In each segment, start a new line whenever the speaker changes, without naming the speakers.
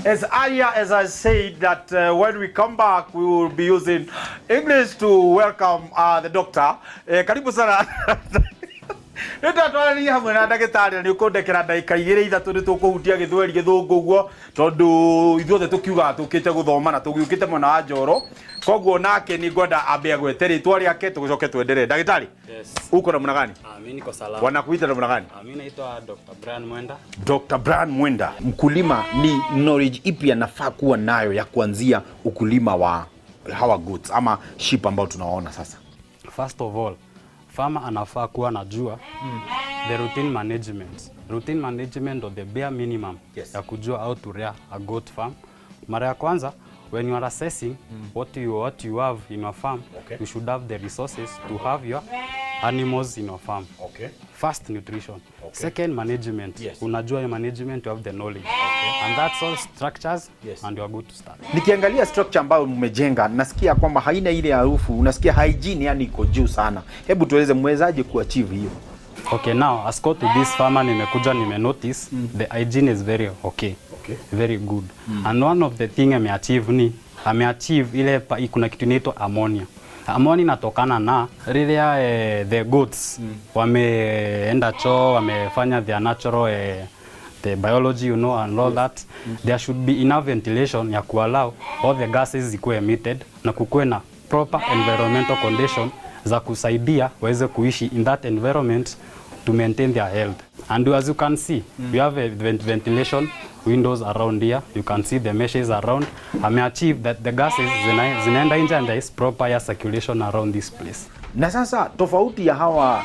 As earlier as I said that when we come back we will be using English to welcome the doctor. Karibu sana. Nĩ twatwarania hamwe na ndagĩtarĩ na nĩ ũkũndekera ndagĩka igĩrĩ ithatũ nĩ tũkũhutia gĩthweri gĩthũngũ ũguo tondũ ithuothe tũkiugaga tũkĩte gũthoma na tũgĩũkĩte mwena wa Njoro, koguo nake nĩ ngwenda ambe agwete rĩtwa rĩake tũgĩcoke twendelee. Ndagĩtarĩ.
Yes.
Uko namna gani?
Mimi niko salama.
Wanakuita namna gani?
Mimi naitwa Dr. Brian Mwenda.
Dr. Brian Mwenda, mkulima ni knowledge ipi anafaa kuwa nayo ya kuanzia ukulima wa hawa goats ama sheep ambao tunawaona sasa?
First of all, farmer anafaa kuwa anajua the routine management. Routine management or the bare minimum ya kujua how to rear a goat farm. Mara ya kwanza, when you are assessing what you have in your farm, you should have the resources to have your animals in your farm. First, nutrition. Second, management. Unajua your management, you have the knowledge. And that's all structures and you are good to start.
Nikiangalia structure ambayo mmejenga, nasikia kwamba haina ile harufu, unasikia hygiene yani iko juu sana. Hebu tueleze mwezaje kuachieve hiyo?
Okay, now as go to this farmer, nimekuja nime notice the hygiene is very okay. Very good. And one of the thing ameachieve ni ameachieve ile kuna kitu inaitwa ammonia. Ammonia inatokana na rĩrĩa the goats wameenda choo, wamefanya their natural the biology and all that. There should be enough ventilation ya kuallow all the gases zikuwe emitted na kukuwe na proper environmental condition za kusaidia waweze kuishi in that environment to maintain their health. And as you can see, we have a ventilation windows around here. You can see the meshes around. Ame achieve that the gases zinaenda nje and there is proper air circulation around this place.
Na sasa tofauti ya hawa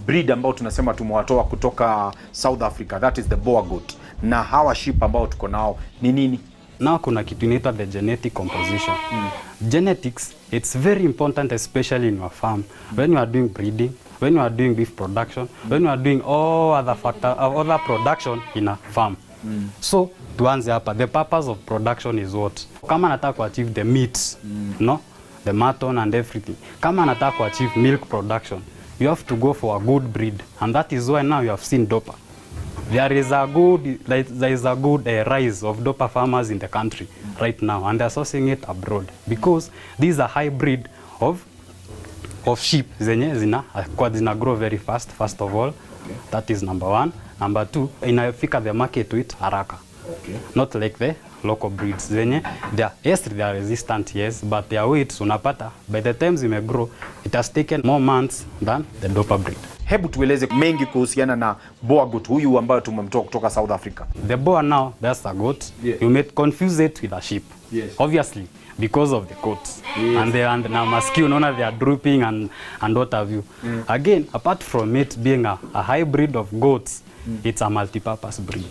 breed ambao tunasema tumewatoa kutoka South Africa, that is the Boer goat, na hawa sheep ambao tuko nao ni nini?
Now kuna kitu inaitwa the genetic composition. Genetics, it's very important, especially in your farm. When you are doing breeding, when you are doing beef production, when you are doing all other factor, other production in a farm. So tuanze hapa. The purpose of production is what? Kama nataka kuachieve the meat, no? The mutton and everything. Kama nataka kuachieve milk production, you have to go for a good breed. And that is why now you have seen Dorper. There is a good rise of Dorper farmers in the country right now, and they are sourcing it abroad because these are hybrid of sheep zenye zina kwa zina grow very fast, first of all. That is number one. Number two, inafika the market with haraka, not like the local breeds zenye they are, yes, they are resistant, yes, but their weights, unapata by the time zime grow, it has taken more months than the Dorper breed.
Hebu tueleze mengi kuhusiana na Boer goat huyu ambayo tumemtoa kutoka South Africa.
The Boer now, that's a goat. You may confuse it with a sheep. Obviously, because of the coat. And na masikio unaona they are drooping and what have you. Again, apart from it being a hybrid of goats, it's a multi-purpose breed.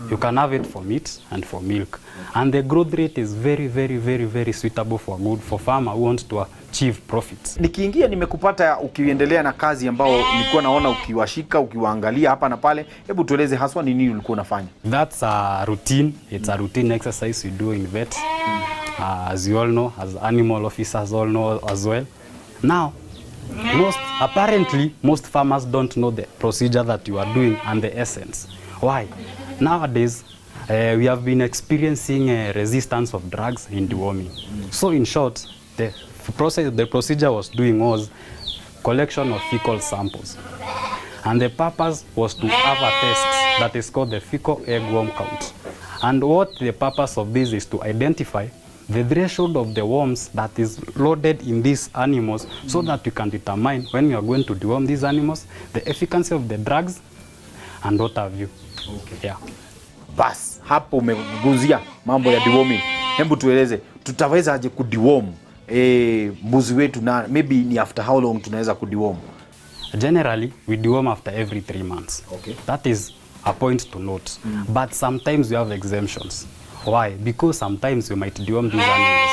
You can have it for meat and for milk. And the growth rate is very, very, very, very suitable for good for farmer who wants to achieve profits.
Nikiingia nimekupata ukiendelea na kazi ambao nilikuwa naona ukiwashika ukiwaangalia hapa na pale. Hebu tueleze haswa ni nini ulikuwa unafanya?
That's a routine. It's a routine exercise we do in vet. As you all know, as animal officers all know as well. Now, most apparently, most farmers don't know the procedure that you are doing and the essence. Why? Nowadays, we have been experiencing resistance of drugs in deworming. So in short, the process, the procedure was doing was collection of fecal samples. And the purpose was to have a test that is called the fecal egg worm count. And what the purpose of this is to identify the threshold of the worms that is loaded in these animals so that you can determine when you are going to deworm these animals, the efficacy of the drugs, and what have you. Yeah.
Bas, hapo umeguzia mambo ya deworming. Hebu tueleze tutawezaje kudeworm mbuzi wetu na maybe ni after how long tunaweza kudeworm?
Generally, we deworm after every 3 months. That is a point to note. But sometimes we have exemptions. Why? Because sometimes we might deworm these animals.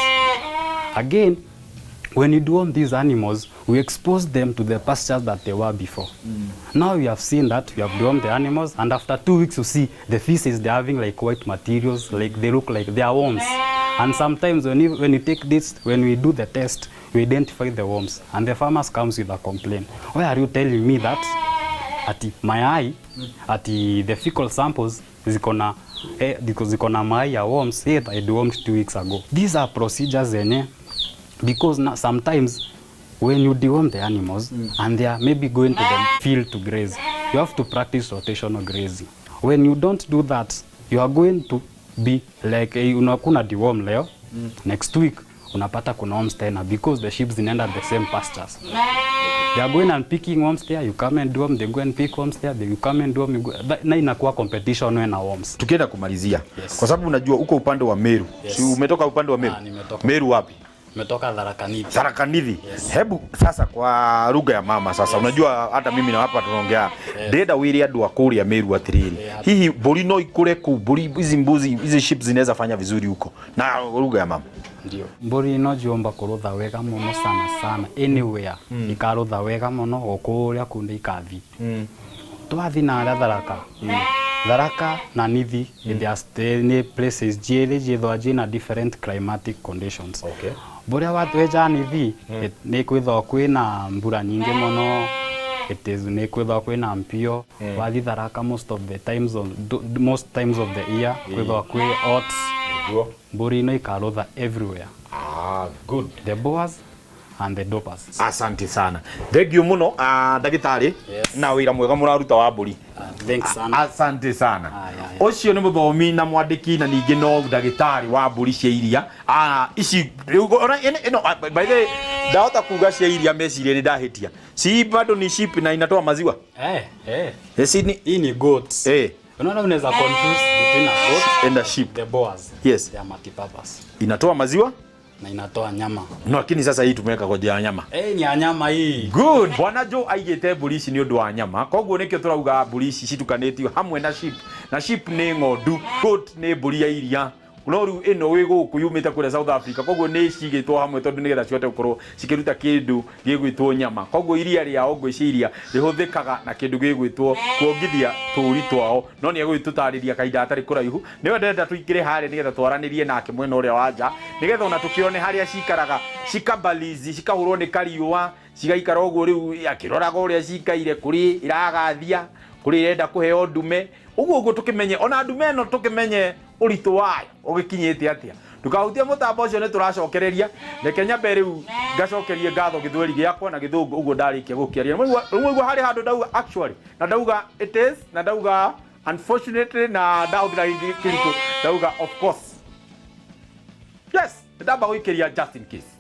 Again, when you deworm these animals, we expose them to the pastures that they were before. Now we have seen that we have dewormed the animals, and after 2 weeks, you see the feces, they're having like white materials, like they look like they are worms. And sometimes when you take this, when we do the test, we identify the worms, and the farmers comes with a complaint. "Why are you telling me that ati mayai, ati the fecal samples ziko na Ziko na mayai ya worms, yet I dewormed 2 weeks ago. These are procedures zenye, because na, sometimes when you deworm the animals and they are maybe going to the field to graze, you have to practice rotational grazing. When you don't do that, you are going to be like unakuna deworm leo, next week unapata kuna worms tena, because the sheep zinaenda the same pastures. They are going and picking worms there, you come and deworm, they go and pick worms there, they, you come and deworm, you go, na inakuwa competition we na worms.
Tukienda kumalizia,
Yes.
kwa sababu unajua uko upande wa Meru.
Yes.
Si umetoka upande wa Meru?
Ah, nimetoka.
Meru wapi?
Umetoka Tharaka Nithi.
Tharaka Nithi.
Yes.
Hebu sasa kwa lugha ya mama sasa, unajua hata mimi na hapa tunaongea, ndĩrenda wĩre andũ a kũrĩa Meru atĩrĩrĩ, hihi mbũri no ikũre kũu? Mbũri hizi, mbuzi hizi, sheep zinaweza fanya vizuri huko na lugha ya mama?
Ndio, mbũri no jiomba kũrũtha wega mũno sana sana anywhere, ikarũtha wega mũno o kũrĩa kũndĩ ikathi. Twathi narĩa Tharaka, Tharaka na Nithi, they are nĩ places jiĩrĩ jiĩthwa jiĩna different climatic conditions. Buria watweja Nithi, nĩ kwithwo kwĩna mbura nyingĩ mũno, it is nĩ kwithwo kwĩna mpio. Wathi Tharaka, most of the times of, most times of the year kwithwo kwĩ hot.
Nĩguo.
Mbũri ino ikarũtha everywhere.
Ah, good.
The Boers and the Dorpers.
Asante sana, thank you muno, ndagĩtarĩ.
Yes.
Na wĩra mwega mũraruta wa mbũri.
Thanks sana.
Asante sana.
Aya, aya.
Ũcio nĩ mũthomi na mwandĩki na ningĩ no ndagĩtarĩ wa mbũri cia iria. Ici rĩu ona ĩno by the way, ndahota kuga cia iria, meciria nĩ ndahĩtia. Si bado ni sheep na inatoa maziwa?
Eh.
Si ni
Hii ni goats. Unaona unaweza confuse between a goat
And a sheep.
The Boers.
Yes.
They are multipurpose.
Inatoa maziwa.
Na inatoa nyama.
No, lakini sasa hii tumeweka kwa ajili ya nyama.
Eh, ni ya nyama hii.
Good. Bwana Joe aigĩte mbũri ici nĩ ũndũ wa nyama, koguo nĩkĩo tũrauga mbũri ici citukanĩtio hamwe na sheep, na sheep nĩ ng'ondu, goat nĩ mbũri ya iria, no rĩu ĩno wĩ gũkũ yumĩte kũrĩa South Africa, koguo nĩ cigĩtwo hamwe tondũ nĩgetha cihote gũkorwo cikĩruta kĩndũ gĩgwĩtwo nyama. Koguo iria rĩao, ngwĩciria rĩhũthĩkaga na kĩndũ gĩgwĩtwo kuongithia tũri twao, no nĩ egũgĩtũtarĩria kahinda gatarĩ kũraihu. Nĩwe ndĩrenda tũingĩre harĩa nĩgetha twaranĩrie nake mwena ũrĩa wa nja, nĩgetha ona tũkĩone harĩa cikaraga, cikabalizi, cikahũrwo nĩ kariũa, cigaikara ũguo rĩu akĩroraga ũrĩa cikaire, kũrĩ iragathia, kũrĩ irenda kũheo ndume, ũguo ũguo tũkĩmenye ona ndume ĩno, tũkĩmenye ũritũ wayo ũgĩkinyĩte atĩa. Ndũkahutie mũtambo ũcio, nĩ tũracokereria. Reke nyambe rĩu ngacokerie ngatho gĩthweri gĩakwa na gĩthũngũ ũguo ndarĩkia gũkĩaria. Rĩu harĩ handũ ndauga "actually" na ndauga "it is" na ndauga "unfortunately" na ndahũthĩra kĩritũ ndauga "of course". Yes, ndamba gũikĩria just in case.